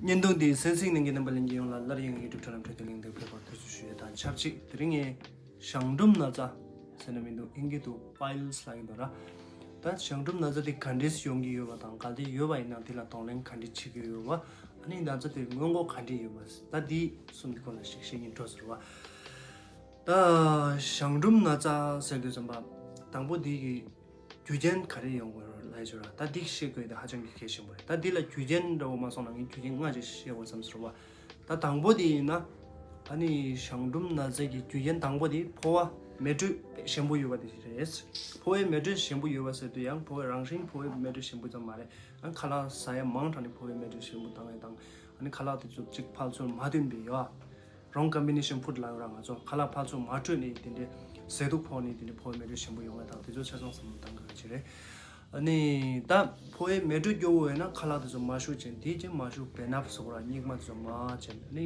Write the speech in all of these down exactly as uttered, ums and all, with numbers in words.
བརྙན་ཐུང་འདི་གསན་གཟིགས་གནང་མཁན་རྣམ་པ་ལྷན་རྒྱས་ཡོངས་ལ་སླར་ཡང་ཡུ་ཊུབ་ཁྲ་ལམ་ཁྲོད་དུ་གླེང་བསྡད་ཕེབས་པར་ཐུགས་རྗེ་ཆེ་ཞུ་ཡས་དང་ཆབས་ཅིག་དེ་རིང་ངས་གཞང་འབྲུམ་ན་ཚ་ཟེར་ན་མི་འདུག་ཨིན་སྐད་དུ་པའི་ལི་སི་ལབ་ཀྱི་འདུག་ར། ད་གཞང་འབྲུམ་ན་ཚ་དེ་ག་འདྲས་ཡོང་གི་ཡོད་པ་དང་གལ་ཏེ་ཡོད་པ་ཡིན་ན་དེ་ལ་གདོང་ལེན་ག་འདྲས་བྱེད་ཀྱི་ཡོད་པ། ཨ་ནི་ན་ཚ་དེ་སྔོན་འགོག་ག་འདྲས་ཡོད་པ། ད་འདི་གསུམ་གྱི་སྐོར་ལ་ཞིག་བཤད་སྙིང་འདོད་ཟེར་བ། ད་གཞང་འབྲུམ་ན་ཚ་ཟེར་དུས་ཙམ་པ་དང་པོ་འདི་གི་རྒྱུ་རྐྱེན་ག་རེ་ཡོང་དགོས་རེད་ལབ་ཡོད་ར། ད་འདི་ཤེས་དགོས་དེ་ཧ་ཅང་གི་གལ་ཆེན་པོ་རེད། ད་འདི་ལ་རྒྱུ་རྐྱེན་འདྲ་བོ་མ་སོང་ན་ངས་རྒྱུ་རྐྱེན་ལྔ་ཅིག་བཤད་དགོས་བསམ་ཟེར་བ། ད་དང་པོ་དེ་ཡིན་ན། ཨ་ནི་གཞང་འབྲུམ་ན་ཚ་གི་རྒྱུ་རྐྱེན་དང་པོ་དེ་ཕོ་བ་མེ་དྲོད་ཞན་པོ་ཡོད་པ་དེ་རེད། ཕོ་བའི་མེ་དྲོད་ཞན་པོ་ཡོད་པ་ཟེར་དུས་ཡང་ཕོ་བའི་རང་བཞིན་ཕོ་བའི་མེ་དྲོད་ཞན་པོ་ཙམ་མ་རེད། ཨ་ཁ་ལག་ཟ་ཡ་མང་དྲགས་ནས་ཕོ་བའི་མེ་དྲོད་ཞན་པོ་བཏང་ཡ་དང་། ཨ་ནི་ཁ་ལག་དེ་ཚོ་གཅིག་ཕར་ཚུར་མ་བསྟུན་པའི་ཡོད། wrong combination food ལབ་ཡོད་ར། ང་ཚོ་ཁ་ལག་ཕར་ཚུར་མ་སྤྲོད་ནས་དེ་འདྲའི་ཟས་དུག་ཕོག་ནས་དེ་འདྲའི་ཕོ་བའི་མེ་དྲོད་ཞན་པོ་ཡོང་བ་དང་དེ་ཚོ་ཆ་ཚང་བསམ་བློ་གཏང་དགོས་ཀྱི་རེད། ཨ་ནི་ད་ཕོ་བའི་མེ་དྲོད་སྐྱོ་བོ་ཡོད་ན་ཁ་ལག་དེ་ཚོ་མ་ཞུ་ཅན་དེ་ཅན་མ་ཞུ་བེ་ནབ་སོགས་ར་སྙིགས་མ་དེ་ཚོ་མ་ཅན་ཨ་ནི་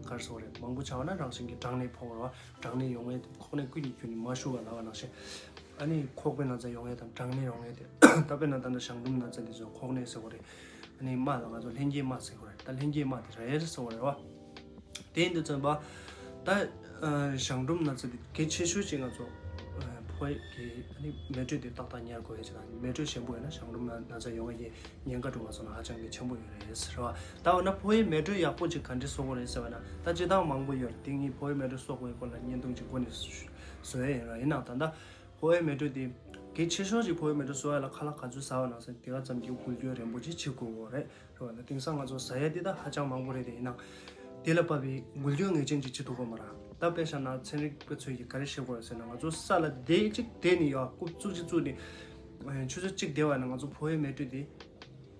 གར་སོགས་རེད། མང་པོ་ཆགས་ན་རང་བཞིན་གྱི་གྲང་ནད་ཕོག་ར། གྲང་ནད་ཡོང་ངེས་ཁོག་ནད་ཀུན་གྱི་རྒྱུ་ནི་མ་ཞུ་བ་ལ་བ་ནང་བཞིན། ཨ་ནི་ཁོག་པའི་ན་ཚ་ཡོང་ངེས་དང་གྲང་ནད་ཡོང་ངེས་དེ་ད་དཔེར་ན་ད་ལྟ་གཞང་འབྲུམ་ན་ཚ་དེ་ཚོ་ཁོག་ནད་ཟེར་བ་རེད། ཨ་ནི་རྨ་ལ་ང་ཚོ་ལྷན་སྐྱེས་རྨ་ཟེར་གོ་རེད། ད་ལྷན་སྐྱེས་རྨ་དེ་རེད་ཟེར་གོ་རེད་བ། དེ་ཡིན་དུས་ཙམ་པ། ད་གཞང་འབྲུམ་ན་ཚ་དེ་གལ་ཆེ་ཤོས་ཅིག་ང་ཚོ་ཕོ་བའི་གི་ཨ་ནི་མེ་དྲོད་དེ་ཏག་ཏག་ཉར་དགོས་ཡ་ཅིག་དང་མེ་དྲོད་ཞན་པོ་ཡོད་ན་གཞང་འབྲུམ་ན་ཚ་ཡོང་བའི་ཉེན་ཁ་འགྲོ་མ་སོང་ན་ཧ་ཅང་གི་ཆེན་པོ་ཡོད་རེད་ཟེར་བ། ད་འོ་ན་ཕོ་བའི་མེ་དྲོད་ཡག་པོ་ཅིག་ག་འདྲས་གསོ་དགོས་རེད་ཟེར་བ་ན་ད་སྤྱིར་བཏང་མང་པོ་ཡོད་རེད། དེ་ངས་ཕོ་བའི་མེ་དྲོད་གསོ་དགོས་ཡ་སྐོར་ལ་བརྙན་ཐུང་ཅིག་འགོ་ནས་བཟོ་ཡ་ཡིན་ར། ཡིན་ནའང་ད་ལྟ། ཕོ་བའི་མེ་དྲོད་དེ། གལ་ཆེ་ཤོས་ཅིག་ཕོ་བའི་མེ་དྲོད་གསོ་ཡ་ལ་ཁ་ལག་ག་ཚོད་ཟ་བ་ན་ཟེར་དེ་ག་ཙམ་གྱི་འགུལ་སྐྱོད་རན་པོ་ཅིག་བྱེད་དགོས་ཀྱི་རེད། རེད་བ། ད་དེང་སང་ང་ཚོ་ཟ་ཡ་དེ་ད་ཧ་ཅང་མང་པོ་རེད། དེ་ཡིན་ནའང་། དེ་ལ་བབ་པའི་འགུལ་སྐྱོད་ངེས་ཅན་ཅིག་བྱེད་ཐུབ་ཀྱི་མ་རེད། ད་དཔེ་བཞག་ན་ཚན་རིག་པ་ཚོས་ཀྱིས་ག་རེ་བཤད་ཀྱི་ཡོད་ཟེར་ན་ང་ཚོ་ས་ལ་བསྡད་ཅིག་བསྡད་ནས་ཡོད་རྐུབ་བཙུགས་ཅིག་བཙུགས་ནས། ཆུ་ཚོད་གཅིག་བསྡད་པ་ན་ང་ཚོ་ཕོ་བའི་མེ་དྲོད་དེ།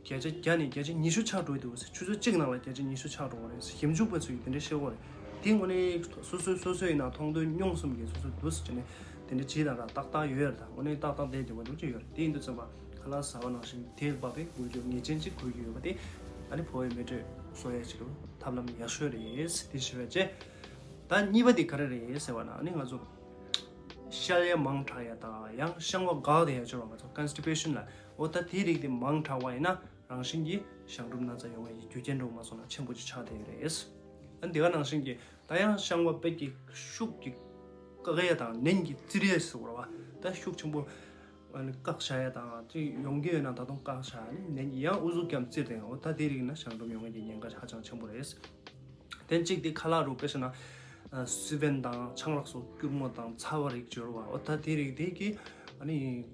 བརྒྱ་ཆ་བརྒྱ་ནས་བརྒྱ་ཆ་ཉི་ཤུ་ཆག་འགྲོ་གི་འདུག་ཟེར། ཆུ་ཚོད་གཅིག་ནང་ལ་བརྒྱ་ཆ་ཉི་ཤུ་ཆག་འགྲོ་གི་རེད་ཟེར། ཞིབ་འཇུག་པ་ཚོས་དེ་འདྲ་བཤད་ཀྱི་ཡོད་རེད། དེ་དངོས་གནས་སོ་སོའི་སོ་སོའི་ཡིན་ན་མཐོང་ཐོས་མྱོང་གསུམ་གྱིས་སོ་སོས་འདུག་ཟེར་བྱས་ནས་དེ་འདྲ་བྱས་དང་ར་ཏག་ཏག་ཡོད་ཡོད་རེད། ད་དངོས་གནས་ཏག་ཏག་བསྡད་བསྡད་པ་འདུག་ཅེས་ཡོད་རེད། དེ་ཡིན་དུས་ཙམ་པ་ཁ་ལག་ཟ་བ་ནང་བཞིན་དེ་བབ་པའི་འགུལ་སྐྱོད་ངེས་ཅན་ཅིག་དགོས་ཀྱི་ཡོད་པ་དེ་ཨ་ནི་ཕོ་བའི་མེ་དྲོད་གསོ་ཡ་ཅིག་གི་ཐབས་ལམ་ཡག་ཤོས་རེད་ཟེར། དེ་ཞུ་བ་བྱས། ད་གཉིས་པ་དེ་ག་རེ་རེད་ཟེར་བ་ན་ཨ་ནི་ང་ཚོ། བཤལ་ཡ་མང་དྲགས་ཡ་དང་ཡང་བཤང་བ་འགག་བསྡད་ཡ་ཅིག་ཡོད་ར། ང་ཚོ་constipation ལབ། འོ་ད་དེའི་རིགས་དེ་མང་དྲགས་པ་ཡིན་ན་རང་བཞིན་གྱིས་གཞང་འབྲུམ་ན་ཚ་ཡོང་བའི་རྒྱུ་རྐྱེན་འགྲོ་མ་སོང་ན་ཆེན་པོ་ཅིག་ཆགས་བསྡད་ཡོད་རེད། ཨ་ནི་དེ་ག་ནང་བཞིན་གྱི་ད་ཡང་བཤང་བ་དཔེ་གི་ཤུགས་ཀྱིས་བཀག་ཡ་དང་ནན་གྱིས་བཙིར་ཡ་ཟེར་བ་ར་བ། ད་ཤུགས་ཆེན་པོ་ཨ་ནི་བཀག་བཞག་ཡ་དང་ཅིག་ཡོང་གི་ཡོད་ན་ད་དུང་བཀག་བཞག་ནས་ནན་གྱིས་ཡང་ཨུ་ཚུགས་བརྒྱབ་བཙིར་ཏེ། འོ་ད་དེའི་རིགས་ན་གཞང་འབྲུམ་ཡོང་བའི་ཉེན་ཁ་ཧ་ཅང་ཆེན་པོ་རེད། དེ་གཅིག་དེ་ཁ་ལག་རུ་དཔེ་བཞག་ན། ཨ་སི་པན་དང་ཆང་རག་སོགས་སྐྱུར་མོ་དང་ཚ་བ་རིགས་སྦྱོར་བ། འོ་ད་དེ་རིགས་དེ་གི་ཨ་ནི་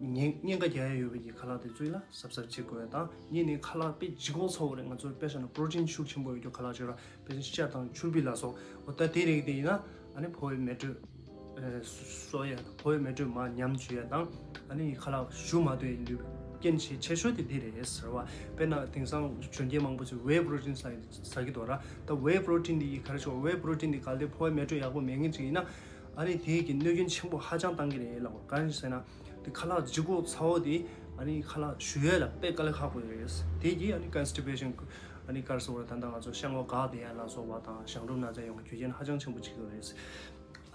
ཉེན་ཉེན་ཁ་རྒྱག་ཡ་ཡོད་པའི་གི་ཁ་ལག་དེ་ཚོ་ལ་གཟབ་གཟབ་བྱེད་དགོས་ཡ་དང་། གཉིས་ནི་ཁ་ལག་དཔེ་ལྗིད་ཁོག་ཚ་བོ་རེད། ང་ཚོ་དཔེ་བཞག་ན་པྲོ་ཊིན་ཤུགས་ཆེན་པོ་ཡོད་རྒྱུ་ཁ་ལག་བྱོས་ར། དཔེ་བཞག་ཤ་དང་ཆུར་བི་ལ་སོགས། འོ་ད་དེ་རིགས་དེ་ཡིན་ན་ཨ་ནི་ཕོ་བའི་མེ་དྲོད་ཨེ་གསོ་ཡ་དང་ཕོ་བའི་མེ་དྲོད་མར་ཉམས་བཅུག་ཡ་དང་། ཨ་ནི་ཁ་ལག་ཞུ་མ་ཐུབ་ཡ་ཡིན་དུས་རྐྱེན་ཆེ་ཆེ་ཤོས་དེ་འདི་རེད་ཟེར་བ། དཔེར་ན་དེང་སང་གཞོན་སྐྱེས་མང་པོ་ཚོས་ཝེ་པྲོ་ཊིན་ཟ་ཟ་གི་འདུག་ར། ད་ཝེ་པྲོ་ཊིན་འདི་ཡི་ག་རེ་ཆོག་ཝེ་པྲོ་ཊིན་འདི་གལ་ཏེ་ཕོ་བའི་མེ་དྲོད་ཡག་པོ་མེད་མཁན་ཅིག་ཡིན་ན། ཨ་ནི་དེ་གི་གནོད་སྐྱོན་ཆེན་པོ་ཧ་ཅང་བཏང་གི་རེད་ལབ། གང་ཡིན་ཟེར་ན། དེ་ཁ་ལག་ལྗིད་ཁོག་ཚ་བོ་དེ་ཨ་ནི་ཁ་ལག་ཞུ་ཡས་ལ་དཔེ་དཀའ་ལས་ཁག་པོ་རེད། དེ་གི་ཨ་ནི་ཀོན་སི་ཊི་པེ་ཤན་ཨ་ནི་ག་རེ་ཟེར་དགོས་རེད། ད་ལྟ་ང་ཚོ་བཤང་བ་འགག་བསྡད་ཡ་ལ་སོགས་པ་དང་གཞང་འབྲུམ་ན་ཚ་ཡོང་བའི་རྒྱུ་རྐྱེན་ཧ་ཅང་ཆེན་པོ་ཆགས་ཀྱི་རེད།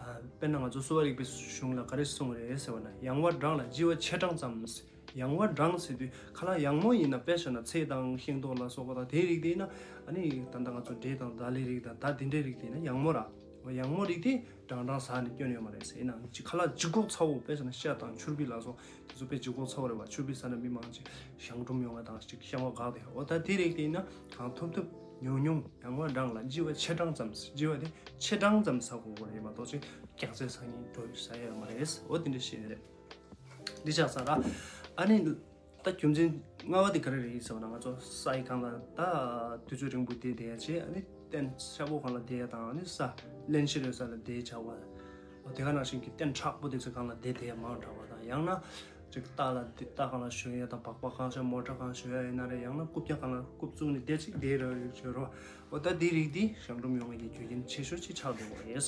ཨ་དཔེར་ན་ང་ཚོ་གསོ་བ་རིག་པའི་གཞུང་ལ་ག་རེ་གསུངས་རེད་ཟེར་བ་ན། ཡང་བ་འགྲངས་ལ་ལྕི་བ་ཆེ་འགྲངས་ཙམ། ཡང་བ་འགྲངས་ཟེར་དུས་ཁ་ལག་ཡང་མོ་ཡིན་ན་དཔེ་བཞག་ན་ཚལ་དང་ཤིང་ཏོག་ལ་སོགས་པ་དང་དེའི་རིགས་དེ་ཡིན་ན། ཨ་ནི་ད་ལྟ་ང་ཚོ་འབྲས་དང་ད་ལའི་རིགས་དང་ད་དེ་འདྲའི་རིགས་དེ་ཡིན་ན་ཡང་མོ་ར། ཡང་མོ་རིགས་དེ་འགྲངས་འགྲངས་ཟ་ནས་སྐྱོན་ཡོད་མ་རེད་ཟེར། ཡིན་ནའང་ཅིག་ཁ་ལག་ལྗིད་ཁོག་ཚ་བོ་དཔེ་བཞག་ན་ཤ་དང་ཆུར་བི་ལ་སོགས་དེ་ཚོ་དཔེ་ལྗིད་ཁོག་ཚ་བོ་རེད་བ། ཆུར་བི་ཟ་ན་མི་མང་ཅིག་གཞང་འབྲུམ་ཡོང་བ་དང་ཅིག་བཤང་བ་འགག་དེ། འོ་ད་དེ་རིགས་དེ་ཡིན་ན་གང་ཐུབ་ཐུབ་ཉུང་ཉུང་། ཡང་བ་འགྲངས་ལ་ལྕི་བ་ཆེ་འགྲངས་ཙམ། ལྕི་བ་དེ་ཆེ་འགྲངས་ཙམ་ཟ་དགོས་རེད་མ་གཏོགས་ཅིག་རྒྱགས་ཚད་ཟ་སྙིང་འདོད་ཟ་ཡ་ཡོད་མ་རེད། འོ་དེ་འདྲ་བཤད་ཡོད་རེད། འདི་ཆགས་ས་ར། ཨ་ནི་ད་རྒྱུ་མཚན་ལྔ་པ་དེ་ག་རེ་རེད་ཟེར་བ་ན། ང་ཚོ་སའི་སྒང་ལ་ད་དུས་ཚོད་རིང་པོ་བསྡད་བསྡད་ཡ་བྱས། ཨ་ནི་སྟན་ཤ་པོ་སྒང་ལ་བསྡད་ཡ་དང་། ཨ་ནི་ས་བརླན་གཤེར་ཡོད་ས་ལ་བསྡད་བྱ་བ། འོ་དེ་ག་ནང་བཞིན་གྱི་སྟན་མཁྲེགས་པོ་དེ་ཚོའི་སྒང་ལ་བསྡད་བསྡད་ཡ་མང་དྲགས་པ་དང་། ཡང་ན་ཅིག་རྟ་ལ་བསྡད། རྟ་སྒང་ལ་ཞོན་ཡ་དང་། སྦག་སྦག་གང་ཤར་མོ་ཊ་གང་ཞོན་ཡ་ཡིན་ན་རེད། ཡང་ན་རྐུབ་བཀྱག་སྒང་ལ་རྐུབ་བཙུགས་ནས་བསྡད་ཅིག་བསྡད་ར་ཡོད་རོ། འོ་ད་དེ་རིགས་འདི་གཞང་འབྲུམ་ཡོང་བའི་རྒྱུ་རྐྱེན་ཆེ་ཤོས་ཅིག་ཆགས་འགྲོ་གི་རེད།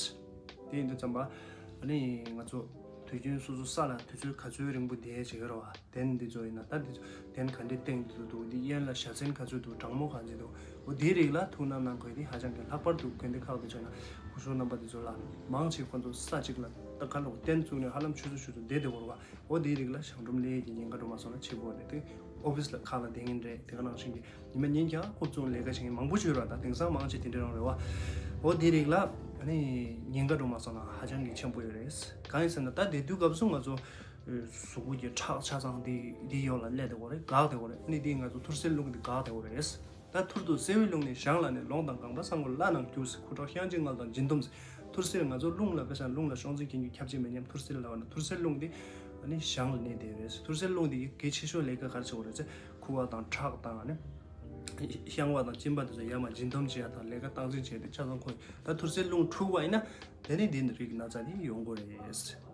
དེ་ཡིན་དུས་ཙམ་པ་ཨ་ནི་ང་ཚོ་དུས་རྒྱུན་སོ་སོ་ས་ལ་དུས་ཚོད་ག་ཚོད་རིང་པོ་བསྡད་བྱེད་ཀྱི་རེད་བ། གདན་འདི་ཚོ་ཡིན་ན་ད་འདི་ཚོ་གདན་ག་འདྲའི་སྟེང་དུ་འདུག་འདི་གཡས་ལ་བཞའ་ཚན་ག་ཚོད་འདུག་གྲང་མོ་ག་ཚོད་འདུག་འོ་དེའི་རིགས་ལ་ཐུགས་སྣང་གནང་དགོས། དེ་ཧ་ཅང་གི་ལྷག་པར་དུ་དགོན་སྡེ་ཁག་ཏུ་བྱས་ན་སྐུ་ཞབས་རྣམ་པ་འདི་ཚོ་ལ་མང་ཆེ་ཁོང་ཚོ་ས་གཅིག་ལ་ ད་ཁ་ལོ་བསྟན་བཙུགས་ནས་ཧ་ལམ་ཆུ་ཚོད་ཆུ་ཚོད་བསྡད་བསྡད་འོར་བ། འོ་དེའི་རིགས་ལ་གཞང་འབྲུམ་ལས་ཀྱི་ཉེན་ཁ་འགྲོ་མ་སོང་ན་ཆེ་པོ་རེད་དེ། ཨོ་ཕིས་ལ་ཁག་ལ་བསྡད་མཁན་རེད། དེ་ག་ནང་བཞིན་གྱི་ཉི་མ་ཉིན་གྱང་ཁུབ་བཙུགས་ལས་ཀ་བྱེད་མཁན་མང་པོ་ཞིག་ཡོད་ར། ད་དེང་སང་མང་ཆེ་དེ་འདྲ་རང་རེད་བ། འོ་དེའི་རིགས་ལ་ཨ་ནི་ཉེན་ཁ་འགྲོ་མ་སོང་ན་ཧ་ཅང་གི་ཆེན་པོ་ཡོད་རེད། གང་ཡིན་ཟེར་ན་ད་དེ་དུས་སྐབས་སུ་ང་ཚོ་གཟུགས་པོ་གི་ཁྲག་ཆ་ཚང་དེ་དེའི་ཡོག་ལ་སླེབས་བསྡད་ཡོད་རེད། འགག་བསྡད་ཡོད་རེད། ཨ་ནི་དེ་ང་ཚོ་ཐུར་སེལ་རླུང་དེ་འགག་བསྡད་ཡོད་རེད། ད་ཐུར་དུ་སེལ་བའི་རླུང་ནི་གཞང་ལ་གནས། ལོང་དང་རྐང་པ་སྲང་མགོ་བརླ་ནང་བསྒྱུར་ཟེར། ཁུ་ཁྲག་བཤང་གཅི་མངལ་དང་འབྱིན་སྡོམ་ཟེར། ཐུར་སེལ་ང་ཚོ་རླུང་ལ་དཔེ་བཞག་རླུང་ལ་གཤོག་རྩལ་གྱེན་རྒྱུག་ཁྱབ་བྱེད་མེད་སྙམ་ཐུར་སེལ་ལབ་ན། ཐུར་སེལ་རླུང་འདི་ཨ་ནི་གཞང་ལ་གནས་བསྡད་ཡོད་རེད། ཐུར་སེལ་རླུང་འདི་གལ་ཆེ་ཤོས་ལས་ཀ་ག་རེ་བྱེད་དགོས་རེད་ཟེར། ཁུ་བ་དང་ཁྲག་དང་ཨ་ནི་བཤང་བ་དང་གཅིན་པ་དེ་ཚོ་ཡར་མར་འབྱིན་སྡོམ་བྱེད་ཡ་དང་ལས་ཀ་སྟངས་འཛིན་བྱེད་ཡ་དེ་ཆ་ཚང་ཁོ། ད་ཐུར་སེལ་རླུང་འཁྲུགས་པ་ཡིན་ན་དེ་ནི་འདི་རིགས་ན་ཚ་འདི་ཡོང་གི་རེད།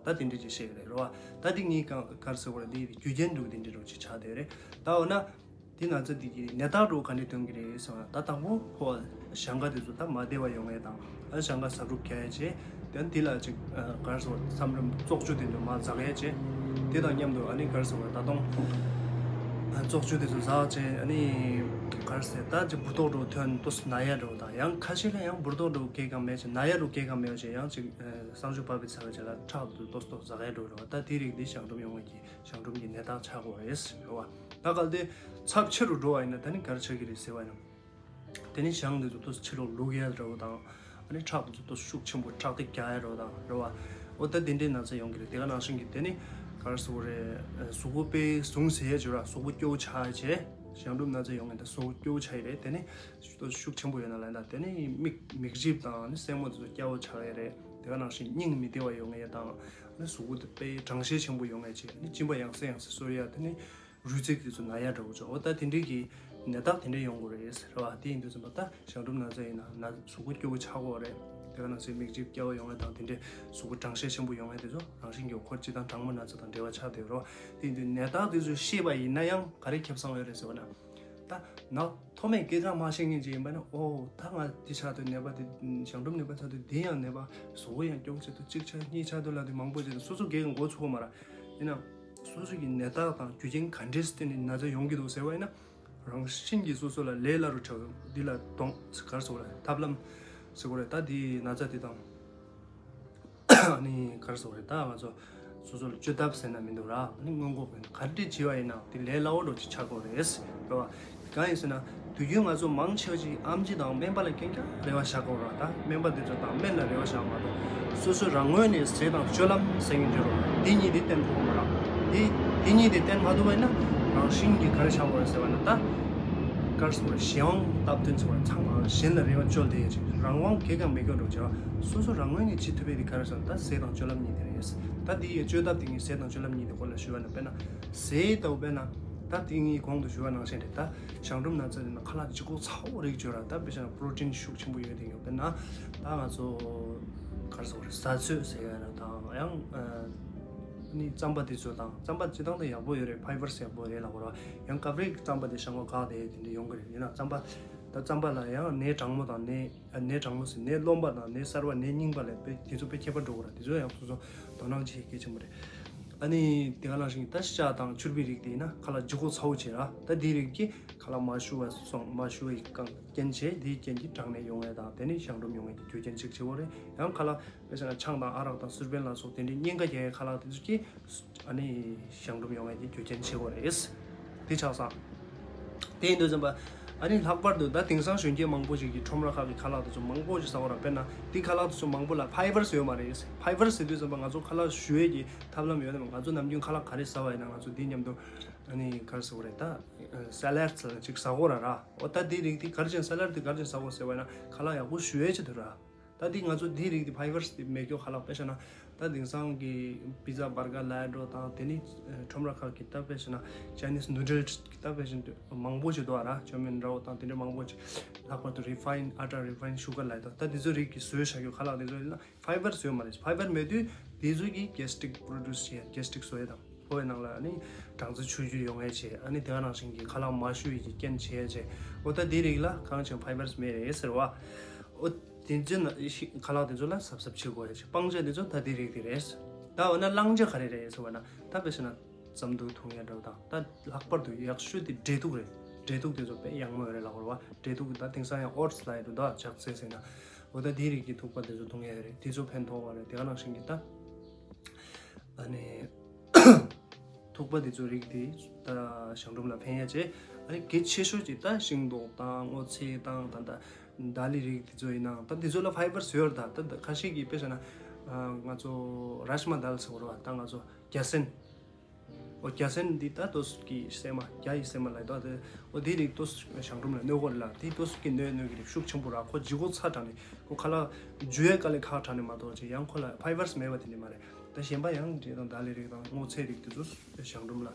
ད་དེ་འདྲ་ཅིག་བཤད་ཀྱི་རེད་རོ། ད་འདི་ངས་ག་ག་རེ་ཟེར་དགོས་རེད། འདི་རྒྱུ་རྐྱེན་འདྲ་བོ་དེ་འདྲ་རུ་ཅིག་ཆགས་བསྡད་རེད། ད་འོ་ན། དེ་ན་ཚ་དེ་གི་ནད་རྟགས་འདྲ་བོ་ག་འདྲ་སྟོན་གྱི་རེད་ཟེར་བ་ན། ད་དང་པོ་ཕོ་བ་གཞང་ཁ་དེ་ཚོ་ད་མ་བདེ་བ་ཡོང་ངེས་དང་། ཨ་གཞང་ཁ་གཟབ་རུབ་རྒྱག་ཡ་བྱས། དེ་དེ་ལ་ཅིག་ག་རེ་ཟེར་བ་རེད། མཚམས་རེ་བཙོག་ཆུ་དེ་ཚོ་མར་འཛག་ཡ་བྱས། དེ་དང་མཉམ་དུ་ཨ་ནི་ག་རེ་ཟེར་བ་རེད། ད་དུང་ཨ་བཙོག་ཆུ་དེ་ཚོ་འཛག་བྱས། ཨ་ནི་ག་རེ་ཟེར། ད་ཅིག་འབུར་ཏོག་འདྲ་བོ་ཐོན་ཏོ་ན་ཡ་འདྲ་བོ་དང་། ཡང་ཁ་ཤས་ལ་ཡང་འབུར་ཏོག་འདྲ་བོ་སྐྱེ་གང་མེད་བྱས། ན་ཡ་འདྲ་བོ་སྐྱེ་གང་མེད་བྱས། ཡང་ཅིག་ཨ་གསང་སྤྱོད་པ་བི་ཚ་བའི་བྱས་ལ་ཁྲག་དེ་ཏོག་ཏོག་འཛག་ཡ་འདྲ་བོ་རེད་བ། ད་དེ་རིགས་འདི་གཞང་འབྲུམ་ཡོང་བའི་གི་གཞང་འབྲུམ་གྱི་ནད་རྟགས་ཆགས་ཀྱི་ཡོད་རེད་ཟེར་བ། ད་གལ་ཏེ་ཚབས་ཆེ་རུ་འགྲོ་བ་ཡིན་ན་ད་ནི་ག་རེ་ཆགས་ཀྱི་རེད་ཟེར་བ་ཡིན་ན། དེ་ནི་གཞང་དེ་ཚོ་ཏོག་ཙམ་ཕྱི་ལོགས་བླུག་ཡ་འདྲ་བོ་དང་། ཨ་ནི་ཁྲག་དེ་ཚོ་ཏོག་ཙམ་ཤུགས་ཆེན་པོ་ཁྲག་ཐིགས་རྒྱག་ཡ་འདྲ་བོ་དང་རེད་བ། འོ་ད་དེ་འདྲའི་ན་ཚ་ཡོང་གི་རེད། དེ་ག་ནང་བཞིན་གྱི་དེ་ནི་ག་རེ་ཟེར་དགོས་རེད། གཟུགས་པོ་དཔེ་ཟུངས་ཟད་ཡ་བྱས་ར། གཟུགས་པོ་སྐྱོ་བོ་ཆགས་ཡ་བྱས། གཞང་འབྲུམ་ན་ཚ་ཡོང་ངེས་ད་གཟུགས་པོ་སྐྱོ་བོ་ཆགས་ཡ་རེད། དེ་ནི་ཏོག་ཙམ་ཤུགས་ཆེན་པོ་ཡོད་ན་ལབ་ཡ་ད། དེ་ནི་མིག་མིག་རྗེས་དང་ནི་སེན་མོ་དེ་ཚོ་སྐྱ་བོ་ཆགས་ཡ་རེད། དེ་ག་ནང་བཞིན་སྙིང་མི་བདེ་བ་ཡོང་ངེས་དང་། ནི་གཟུགས་པོ་དེ་དཔེ་གྲང་ཤས་ཆེན་པོ་ཡོང་ངེས་བྱས། ནི་གཅིན་པ་ཡང་སེ་ཡང་སེ་གསོ་ཡ། དེ་ནི་རུས་ཚིགས་དེ་ཚོ་ན་ཡ་འདྲ་བོ་བྱུང་། འོ་ད་དེ་འདྲའི་གི་ནད་རྟགས་དེ་འདྲ་ཡོང་གི་རེད་ཟེར་བ། དེ་ཡིན་དུས་ཙམ་པ་ད་གཞང་འབྲུམ་ན་ཚ་ཡིན་ན་ན་གཟུགས་པོ་སྐྱོ་བོ་ཆགས་ཀྱི་ཡོད་རེད། དེ་ག་ནང་བཞིན་མིག་རྗེས་སྐྱ་བོ་ཡོང་ཡ་དང་དེ་འདྲའི་གཟུགས་པོ་གྲང་ཤས་ཆེན་པོ་ཡོང་ཡ་དེ་ཚོ་རང་བཞིན་གྱིས་འོ་འཁོར་སྤྱི་དང་གྲང་མོ་ན་ཚ་དང་འབྲེལ་བ་ཆགས་བསྡད་ཡོད་རེད། དེ་ཡིན་དུས་ནད་རྟགས་དེ་ཚོ་ཤེས་པ་ཡིན་ན་ཡང་ག་རེ་ཁེ་བཟང་ཡོད་རེད་ཟེར་བ་ན། ད་ནག་ཐོག་མའི་སྐད་ཆ་མ་བཤད་མཁན་ཅིག་ཡིན་པ་ན། ཨོ་ད་ང་འདི་ཆགས་དུས་ནད་པ་དེ། གཞང་འབྲུམ་ནད་པ་ཆགས་དུས་འདི་ཡང་ནད་པ། གཟུགས་པོ་ཡང་སྐྱོ་བོ་ཆགས་དུས་གཅིག་ཆགས་གཉིས་ཆགས་དུས་ལབ་དུས་མང་པོ་བྱས་ཏེ་སོ་སོ་སྒེར་གྱི་མགོ་ཚོས་མ་ར། ཡིན་ན་སོ་སོ་གི་ནད་རྟགས་དང་རྒྱུ་རྐྱེན་ག་འདྲས་སེ་བརྟེན་ནས་ན་ཚ་ཡོང་གི་འདུག་ཟེར་བ་ཡིན་ན། རང་བཞིན་གྱིས་སོ་སོ་ལ་ལས་སླ་རུ་ཆགས། འདི་ལ་གདོང་ག་རེ་ཟེར་དགོས་རེད། ཐབས་ལམ་ཟེར་དགོས་རེད། ད་འདི་ན་ཚ་འདི་དང་། ཨ་ནི་ག་རེ་ཟེར་དགོས་རེད། ད་ང་ཚོ་སོ་སོ་ལ་བཅོས་ཐབས་ཟེར་ན་མི་འདུག་ར། ཨ་ནི་སྔོན་འགོག་གི་ག་འདྲས་བྱས་པ་ཡིན་ན་དེ་ལས་སླ་བོ་འདྲ་ཅིག་ཆགས་ཀྱི་ཡོད་རེད། རེད་བ། གང་ཡིན་ཟེར་ན་དུས་རྒྱུན་ང་ཚོ་མང་ཆེ་བ་ཅིག་ཨེམ་ཆི་དང་སྨན་པ་ལ་རྐྱང་རྐྱང་རེ་བ་བཞག་གི་ཡོད་ར། ད་སྨན་པ་དེ་ཚོ་དང་སྨན་ལ་རེ་བ་བཞག་མ་གཏོགས། སོ་སོ་རང་ངོས་ནས་ཟས་དང་སྤྱོད་ལམ་ཟེར་མཁན་ཅིག་ཡོད་ར། དེ་གཉིས་དེ་བསྟེན་ཐུབ་ཀྱི་མ་རེད། དེ་དེ་གཉིས་དེ་བསྟེན་མ་ཐུབ་པ་ཡིན་ན་རང་བཞིན་གྱིས་ག་རེ་ཆགས་ཀྱི་ཡོད་རེད་ཟེར་བ་ན། ད་ག་རེ་ཟེར་དགོས་རེད། གཞན་དབང་སྟབས་བསྟུན་ཟེར་བ་ན་ཚང་མ་གཞན་ལ་རེ་བ་བཅོལ་བསྡད་ཡ་ཅིག་རང་དབང་གང་ཡང་མེད་མཁན་འདྲ་ཅིག་ར། སོ་སོ་རང་ངོས་ནས་བྱེད་ཐུབ་པ་དེ་ག་རེ་ཟེར་ན། ད་ཟས་དང་སྤྱོད་ལམ་གཉིས་དེ་རེད། ད་དེ་ཡི་བཅོས་ཐབས་དེ་གཉིས། ཟས་དང་སྤྱོད་ལམ་གཉིས་དེ་སྐོར་ལ་ཞུས་པ་ན། དཔེར་ན་ཟས་ལྟ་བུ། དཔེར་ན་ད་དེ་ངས་གོང་དུ་ཞུས་པ་ནང་བཞིན་རེད། ད་གཞང་འབྲུམ་ན་ཚ་ཡིན་ན་ཁ་ལག་ལྗིད་ཁོག་ཚ་བོ་རིགས་བྱས་ར། ད་དཔེ་བཞག་ན་པྲོ་ཊིན་ཤུགས་ཆེན་པོ་ཡོད་དེ་ཡོད། དཔེར་ན་ད་ང་ཚོ་ག་རེ་ཟེར་དགོས་རེད། ཟྭ་ཚོད་ཟེར་ཡ་ར་དང་ཡང་ཨ་ནི་རྩམ་པ་དེ་ཚོ་དང་། རྩམ་པ་སྤྱིར་བཏང་ད་ཡག་པོ་ཡོད་རེད། ཕའི་བར་ཡག་པོ་རེད་ལབ་དགོས་ར། ཡང་སྐབས་རེ་རྩམ་པ་དེ་བཤང་བ་འགག་དེ་དེ་འདྲ་ཡོང་གི་རེད། ཡིན་ན་རྩམ་པ་ད་རྩམ་པ་ལ་ཡང་ནས་གྲང་མོ་དང་ནས། ཨ་ནས་གྲང་མོ་ཟེར། ནས་རློན་པ་དང་ནས་གསར་པ། ནས་རྙིང་པ་ལབ་པའི་དེ་ཚོ་དཔེ་ཁྱད་པར་འགྲོ་གི་ར། དེ་ཚོ་ཡང་སོ་སོ་དོ་སྣང་བྱེད་གལ་ཆེན་པོ་རེད། ཨ་ནི་དེ་ག་ནང་བཞིན་ད་ཤ་དང་ཕྱུར་བའི་རིགས་དེ་ཡིན་ན་ཁ་ལག་ལྗིད་ཁོག་ཚ་བོ་བྱས་ར། ད་དེའི་རིགས་ཀྱིས་ཁ་ལག་མ་ཞུ་བ་སོང་། མ་ཞུ་བའི་རྐྱེན་བྱས། དེའི་རྐྱེན་གྱིས་གྲང་ནད་ཡོང་ཡས་དང་དེ་ནི་གཞང་འབྲུམ་ཡོང་ཡས་ཀྱི་རྒྱུ་རྐྱེན་གཅིག་བྱེད་ཀྱི་ཡོད་རེད། ཡང་ཁ་ལག་དཔེ་བཞག་ན་ཆང་དང་ཨ་རག་དང་སུར་པན་ལ་སོགས་དེ་འདྲའི་གཉན་ཁ་རྒྱག་ཡས་ཁ་ལག་དེ་ཚོ་གིས་ཨ་ནི་གཞང་འབྲུམ་ཡོང་ཡས་ཀྱི་རྒྱུ་རྐྱེན་བྱེད་ཀྱི་ཡོད་རེད། དེ་ཆགས་སོང་། དེ་ཡིན་དུས་ཙམ་པ། ཨ་ནི་ལྷག་པར་དུ་ད་དེང་སང་གཞོན་སྐྱེས་མང་པོ་ཞིག་གིས་ཁྲོམ་ར་ཁག་གི་ཁ་ལག་དེ་ཚོ་མང་པོ་ཞིག་ཟ་གི་ཡོད་ར། དཔེར་ན་དེ་ཁ་ལག་དེ་ཚོ་མང་པོ་ལ་ཕའི་བར་ཡོད་མ་རེད། ཕའི་བར་ཟེར་དུས་ཙམ་པ་ང་ཚོ་ཁ་ལག་ཞུ་ཡས་ཀྱི་ཐབས་ལམ་ཡོད་ནའང་། ང་ཚོ་ནམ་རྒྱུན་ཁ་ལག་ག་རེ་ཟ་བ་ཡིན་ན་ང་ཚོ་དེ་མཉམ་དུ་ཨ་ནི་ག་རེ་ཟེར་དགོས་རེད། ད་སེ་ལེ་ཌི་ལ་ཅིག་ཟ་གི་ཡོད་ར་ར། འོ་ད་དེའི་རིགས་དེ་ག་རེ་བྱས་ནས། སེ་ལེ་ཌི་དེ་ག་རེ་བྱས་ནས་ཟ་གི་ཡོད་ཟེར་བ་ཡིན་ན། ཁ་ལག་ཡག་པོ་ཞུ་ཡས་ཅིག་འདུག་ར། ད་འདི་ང་ཚོ་འདིའི་རིགས་འདི་ཕའི་བར་འདི་མེད་མཁན་ཁ་ལག་དཔེ་བཞག་ན། ད་དེང་སང་གི་པི་ཛ་བར་གར་ལབ་ཡ་འདྲ་བོ་དང་། དེ་ནི་ཁྲོམ་ར་ཁག་གི་ད་དཔེ་བཞག་ན་ཅའི་ནིས་ནུ་ཌལ་གྱི་ད་དཔེ་བཞག་ན་མང་པོ་ཞིག་འདུག་ཨ་ར། ཅའོ་མིན་འདྲ་བོ་དང་དེ་འདྲ་མང་པོ་ཞིག་ལྷག་པར་དུ་རི་ཕ་ཡིན་ཨ་ཊ། རི་ཕ་ཡིན་ཤུ་གར་ལབ་ཡ་དང་། ད་དེ་ཚོའི་རིགས་ཀྱི་བཟོས་བཞག་རྒྱུ་ཁ་ལག་དེ་ཚོ་ཡིན་ན་ཕའི་བར་ཡོད་མ་རེད། ཕའི་བར་མེད་དུས་དེ་ཚོ་གིས་གེ་སི་ཊི་རིག་པྲོ་ཌུ་སི་བྱེད་ཡ། གེ་སི་ཊི་རིག་བཟོ་ཡ་དང་། ཕོ་བའི་ནང་ལ་ཨ་ནི་སྦྲང་རྩི་ཆུ་རྒྱུས་ཡོང་ཡས་བྱས། ཨ་ནི་དེ་ག་ནང་བཞིན་གྱི་ཁ་ལག་མ་ཞུ་ཡས་ཀྱི་རྐྱེན་བྱས་བྱས། འོ་ད་དེའི་རིགས་ལ་གང་བྱུང་ཕའི་བར་མེད་རེད་ཟེར་བ། འོ་དེ་ཚོ་ན་ཤི་ཁ་ལག་དེ་ཚོ་ལ་གཟབ་གཟབ་བྱེད་དགོས་ཡས་བྱས། སྤང་བྱ་དེ་ཚོ་ད་དེའི་རིགས་དེ་རེད། ད་འོ་ན་བླང་བྱ་ག་རེ་རེད་ཟེར་བ་ན། ད་དཔེ་བྱས་ན་རྩམ་ཐུག་འཐུང་ཡས་འདྲ་བོ་དང་། ད་ལྷག་པར་དུ་ཡག་ཤོས་དེ་འབྲས་ཐུག་རེད། འབྲས་ཐུག་དེ་ཚོ་དཔེ་ཡག་མོ་ཡོད་རེད་ལབ་དགོས་རེད་བ། འབྲས་ཐུག་གི་ད་དེང་སང་ཡང་ཨོ་ཊི་སི་ལབ་ཡས་འདུག་ད་ལྕགས་ཚལ་ཟེར་ན། འོ་ད་དེའི་རིགས་ཀྱི་ཐུག་པ་དེ་ཚོ་འཐུང་ཡས་རེད། དེ་ཚོ་ཕན་ཐོགས་པ་རེད། དེ་ག་ནང་བཞིན་གྱི་ད། ཨ་ནི་ཐུག་པ་དེ་ཚོ་རིགས་དེ་ད་གཞང་འབྲུམ་ལ་ཕན་ཡ་བྱེད། ཨ་ནི་གལ་ཆེ་ཤོས་ཀྱི་ད་ཤིང་ཏོག་དང་སྔོ་ཚལ་དང་ད་ད་ད་ལི་རིགས་དེ་ཚོ་ཡིན་ནའང་ད་དེ་ཚོ་ལ་ཕའི་བར་ཡོད་རེད། ད་ད་ཁ་ཤས་ཀྱིས་དཔེ་བཞག་ན་ང་ཚོ་རཱཇ་མ་དཱལ་ཟེར་བ་རེད་བ། ད་ང་ཚོ་རྒྱ་སྲན། ཨོ་རྒྱ་སྲན་འདི་ད་ཏོག་ཙམ་གྱི་སྲན་མ། རྒྱ་ཡི་སྲན་མ་ལ་ཡོད་དེ། ཨོ་དེ་རིགས་ཏོག་ཙམ་གཞང་འབྲུམ་ལ་གནོད་གོ་རེད་ལ། དེ་ཏོག་ཙམ་གྱི་གནོད་གནོད་ཀྱི་རིགས་ཤུགས་ཆེན་པོ་ར། ཁོ་ལྗིད་ཁོག་ཚ་དྲགས་ནས་ཁོ་ཁ་ལག་འཇུ་ཡས་དཀའ་ལས་ཁག་དྲགས་ནས་མ་གཏོགས་ཅིག་ཡང་ཁོ་ལ་ཕའི་བར་མེད་པ་དེ་འདྲ་མ་རེད། ད་གཞན་པ་ཡང་འབྲས་དང་ད་ལི་རིགས་དང་སྔོ་ཚལ་རིགས་དེ་ཚོ་གཞང་འབྲུམ་ལ་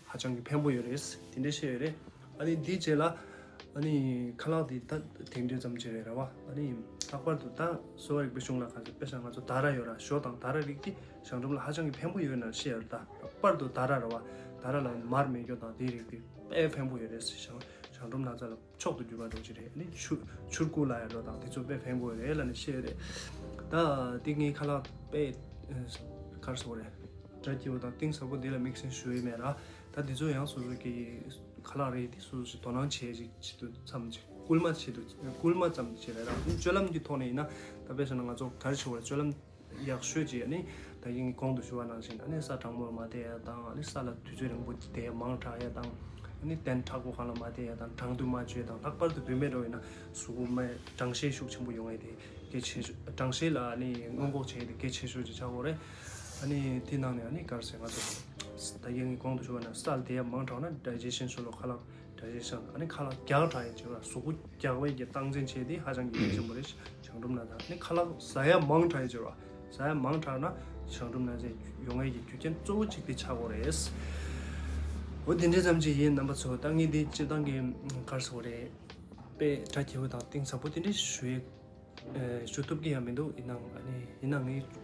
ཧ་ཅང་གི་ཕན་པོ་ཡོད་རེད། དེ་འདྲ་བཤད་ཡོད་རེད། ཨ་ནི་འདིའི་རྗེས་ལ་ཨ་ནི་ཁ་ལག་དེ་ད་དེ་འདྲ་ཙམ་ཅིག་རེད་ར་བ། ཨ་ནི་ལྷག་པར་དུ་ད་གསོ་བ་རིག་པའི་གཞུང་ལ་ག་ཚོད་དཔེ་བཞག་ན་ང་ཚོ་ད་ར་ཡོད་ར། ཞོ་དང་ད་ར་རིགས་དེ་གཞང་འབྲུམ་ལ་ཧ་ཅང་གི་ཕན་པོ་ཡོད་ན་བཤད་ཡོད་རེད། ད་ལྷག་པར་དུ་ད་ར་ར་བ། ད་ར་ལ་མར་མེད་རྒྱུ་དང་དེའི་རིགས་དེ་དཔེ་ཕན་པོ་ཡོད་རེད། གཞང་གཞང་འབྲུམ་ན་ཚ་ལ་མཆོག་ཏུ་གྱུར་པ་འདྲ་ཅིག་རེད། ཨ་ནི་ཆུ་ཆུར་ཁུ་ལ་ཡ་འགྲོ་དང་དེ་ཚོ་དཔེ་ཕན་པོ་རེད་ལབ་ནས་བཤད་ཡོད་རེད། ད་དེ་ངའི་ཁ་ལག་དཔེ་གར་སོང་རེད། སྒྲ་སྐྱིད་པོ་དང་གཏིང་ཟབ་པོ་འདི་ལ་དམིགས་བསལ་ཞུ་ཡི་མེད་ར། ད་འདི་ཚོ་ཡང་སོ་སོ་གི་ཁ་ལག་རེད། དེ་སོ་སོ་ཞིག་དོ་སྣང་བྱེད་ཅིག་ཆེད་དུ་ཙམ་ཅིག་སྐུལ་མ་ཆེད་དུ་སྐུལ་མ་ཙམ་བྱེད་རེད་ར། སྤྱོད་ལམ་གྱི་ཐོག་ནས་ཡིན་ན་ད་དཔེ་བཞག་ན་ང་ཚོ་ག་རེ་བྱེད་དགོས་རེད། སྤྱོད་ལམ་ཡག་ཤོས་ཅིག་ཨ་ནི་ད་ཡིན་གོང་དུ་ཞུ་བ་ནང་བཞིན་ཨ་ནི་ས་གྲང་མོར་མ་བསྡད་ཡ་དང་། ཨ་ནི་ས་ལ་དུས་ཚོད་རིང་པོ་བསྡད་ཡ་མང་དྲགས་ཡ་དང་། ཨ་ནི་སྟན་མཁྲེགས་པོ་སྒང་ལ་མ་བསྡད་ཡ་དང་། གྲང་དུས་མ་བྱོས་དང་། ལྷག་པར་དུ་བུད་མེད་འདྲ་བོ་ཡིན་ན་གཟུགས་པོ་མ་གྲང་ཤས་ཤུགས་ཆེན་པོ་ཡོང་ཡ་དེ་གལ་ཆེ་ཤོས། གྲང་ཤས་ལ་ཨ་ནི་སྔོན་འགོག་བྱེད་ཡ་དེ་གལ་ཆེ་ཤོས་ཅིག་ཆགས་ཀྱི་ཡོད་རེད། ཨ་ནི་དེ་ནང་ནས་ཨ་ནི་ག་རེ་ཟེར། ང་ཚོ་ད་ཡིན་གོང་དུ་ཞུ་བ་ན་ས་ལ་བསྡད་ཡ་མང་དྲགས་ན་ཌའི་ཇེ་ཤན་སོགས་ལ་ཁ་ལག་ཌའི་ཇེ་ཤན། ཨ་ནི་ཁ་ལག་རྒྱགས་དྲགས་ཡ་བྱེད་པ། གཟུགས་པོ་རྒྱགས་པའི་གི་སྟངས་འཛིན་བྱེད་དེ་ཧ་ཅང་གི་གལ་ཆེན་པོ་རེད། གཞང་འབྲུམ་ན་ཚ། ཨ་ནི་ཁ་ལག་ཟ་ཡ་མང་དྲགས་ཡ་བྱེད་པ། ཟ་ཡ་མང་དྲགས་ན་གཞང་འབྲུམ་ན་ཚ་ཡོང་ཡ་གི་རྒྱུ་རྐྱེན་གཙོ་བོ་གཅིག་དེ་ཆགས་ཀྱི་ཡོད་རེད། འོ་དེ་འདྲ་ཙམ་ཅིག་ཡིན། རྣམ་པ་ཚོ་ད་ངས་འདི་སྤྱིར་བཏང་གི་ག་རེ་ཟེར་དགོས་རེད། དཔེ་སྒྲ་སྐྱིད་པོ་དང་གཏིང་ཟབ་པོ་དེ་འདྲ་ཞུ་ཡ་ཨེ་ཞུ་ཐུབ་ཀྱི་ཡང་མི་འདུག་ཡིན་ནའང་ཨ་ནི་ཡིན་ནའང་ངས་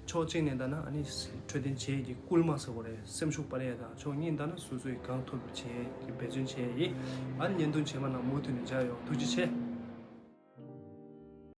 ཕྱོགས་གཅིག་ནས་ལྟ་ན་ཨ་ནི་འཕྲོད་བསྟེན་བྱེད་ཀྱི་སྐུལ་མ་ཟེར་དགོས་རེད། སེམས་ཤུགས་སྤར་ཡས་དང་། ཕྱོགས་གཉིས་ལྟ་ན་སོ་སོས་གང་ཐུབ་བྱེད་ཀྱི་འབད་བརྩོན་བྱེད་ཡིན། ཨ་ནི་བརྙན་ཐུང་རྗེས་མ་ནང་མུ་མཐུད་ནས་མཇལ་ཡོང་། ཐུགས་རྗེ་ཆེ།